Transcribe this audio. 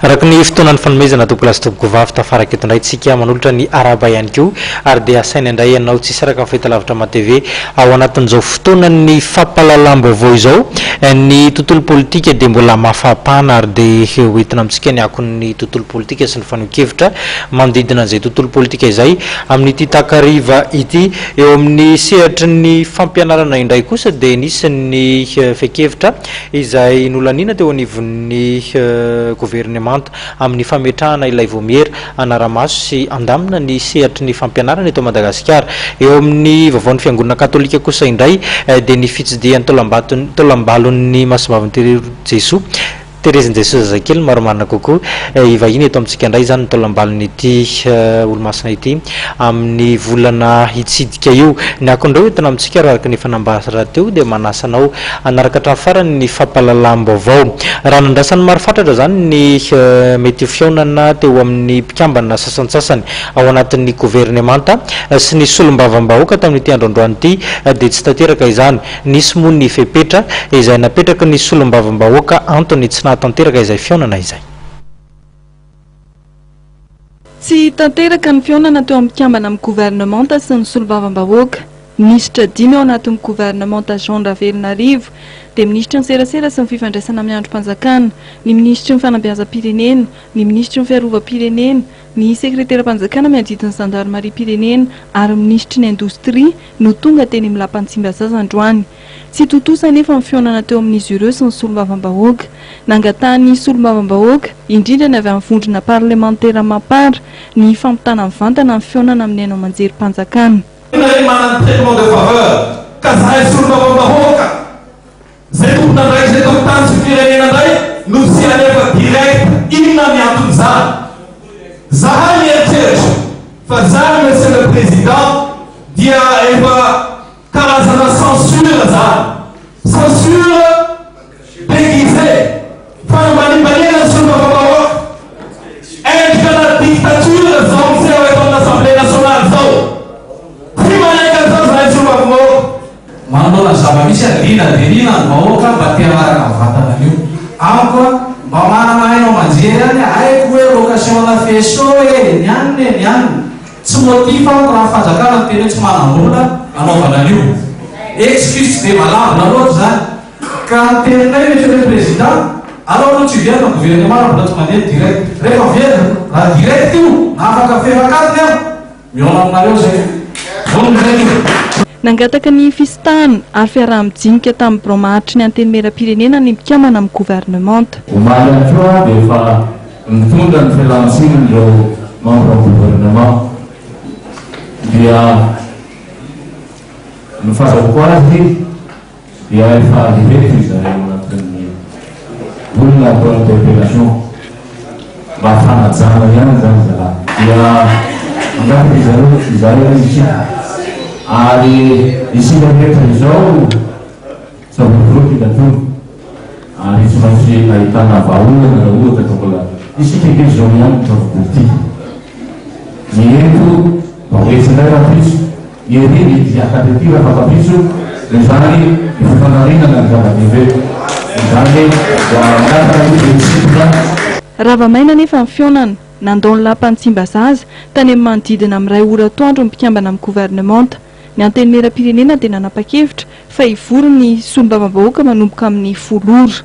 Araka ny fotoana nifanomezana tompokolahy sy tompokovavy, tafaraka eto indray tsika manolotra ny arahaba ihany koa ary dia asaina indray ianao tsy hisaraka amin'ny fahitalavitra MATV ao anatin'izao fotoanan'ny fampahalalam-baovao izao. Ny tontolo politika dia mbola mafapana ary dia ho entina amintsika ny akon'ny tontolo politika sy ny fanehoan-kevitra manodidina an'izay tontolo politika izay amin'ity takariva ity. Eo amin'ny sehatry ny fampianarana indray kosa dia nisy ny fehin-kevitra izay nolaniana teo anivon'ny governemanta amin'ny fametrahana ilay vaomiera hanara-maso sy handamina ny sehatry ny fampianarana eto Madagasikara. Eo amin'ny vaovaon'ny Fiangonana Katolika kosa indray dia ny fitsidihan'ny taolam-balon'ny Masimbavin'i Jesoa, Terezin'i Jesoa zazakely no marimarina kokoa. Hivahiny eto amintsika indray izany ny taolam-balon'ity olomasina ity amin'ny volana hitsidika io. Ny akon'ireo entina amintsika raha araka ny efa nambara rahateo dia manasa anao hanaraka hatramin'ny farany ny fampahalalam-baovao. Raha nandrasan'ny maro fatratra izany ny mety ho fihaonana teo amin'ny mpikambana sasantsasany ao anatin'ny governemanta sy ny solombavambahoaka tamin'ity andro androany ity dia tsy tanteraka izany. Nisy moa ny fepetra izay napetraky ny solombavambahoaka antony tsy nahatanteraka izay fihaonana izay. Tsy tanteraka ny fihaonana teo amin'ny mpikambana amin'ny governemanta sy ny solombavambahoaka. Minisitra dimy ao anatin'ny governemanta Jean Ravelonarivo, dia minisitry ny serasera sy ny fifandraisana amin'ny andrim-panjakana, ny minisitry ny fanabeazam-pirenena, ny minisitry ny fiarovam-pirenena, ny sekreteram-panjakana miadidy ny zandarimariam-pirenena ary ny minisitry ny indostria no tonga teny amin'ny lapan'i Tsimbazaza androany. Tsy tontosa anefa ny fihaonana teo amin'izy ireo sy ny solombavambahoaka. Nangatahan'ny solombavambahoaka, indrindra ny avy amin'ny vondrona parlemantera Mapar, ny fampitana mivantana ny fihaonana amin'ny haino aman-jerim-panjakana. Inona ry manana traitement de faveur ka zahay solombavambahoaka zay tompon'andraikitra eto amin'ny tany sy firenena ndray no tsy alefa direct inona ny anton'izany? Zahay mieritreritra fa zany monsieur le président dia efa karazana censure zany, censure déguisée, fanambanimbaniana ny solombavambahoaka, endrika na dictature zao miseho eto amin'ny assemblée nationale zao, tsy manaiky an'izao zahay solombavambahoaka. Manoloana ny zava-misy a, liana dia liana ny vahoaka mba te hanaraka mivantana an'io. Amiko a, mba manana haino aman-jery ihany a, haiko hoe location-na faisceau e, ny anona e, ny anona. Tsy motif amiko raha ny fanjakana miteny hoe tsy manam-bola hanaovana an'io. Excuse tsy dia valable loatra izany. Ka ny teninay Monsieur le Président, alao aloha tsy hiverina ny gouvernement raha mbola tsy mandeha ny direct. Rehefa miverina, raha direct io, na afaka fefak'adiny aho, mihaona aminareo zay. Vonona izay tompoko. Nangataka ny fisintahana ary fiaraha-mijinika tamin'ny birao maharitry ny Antenimierampirenena ny mpikambana amin'ny governemanta. Omaly ihany koa dia efa nitondra ny fialan-tsinin'ireo membre gouvernement dia ny fahazahoako azy dia efa ireto izahay ao anatin'ny olona atao interpellation mba fanajana ihany izany zalahy dia mangataka izareo izahay hoe isika ary isika rehetra izao Savorovoro ny nataony ary tsy maintsy ahitana vahaolana raha ohatra ka mbola isika ange izao ihany no mpanao politika. Ny eto mba ho etsy indray rahampitso, ny ery mety hiakatra ety rahafampitso, noho izany ny fifanarinana no zava-dehibe. Noho izany dia mangataka aloha dia misintona. Rava maina anefa ny fihaonana. Nandao ny lapan'i Tsimbazaza, tany amin'ny manodidina amin'ny iray ora atoandro ny mpikambana amin'ny governemanta. Ny Antenimierampirenena dia nanapa-kevitra fa hivory ny solombavambahoaka manomboka amin'ny folo ora.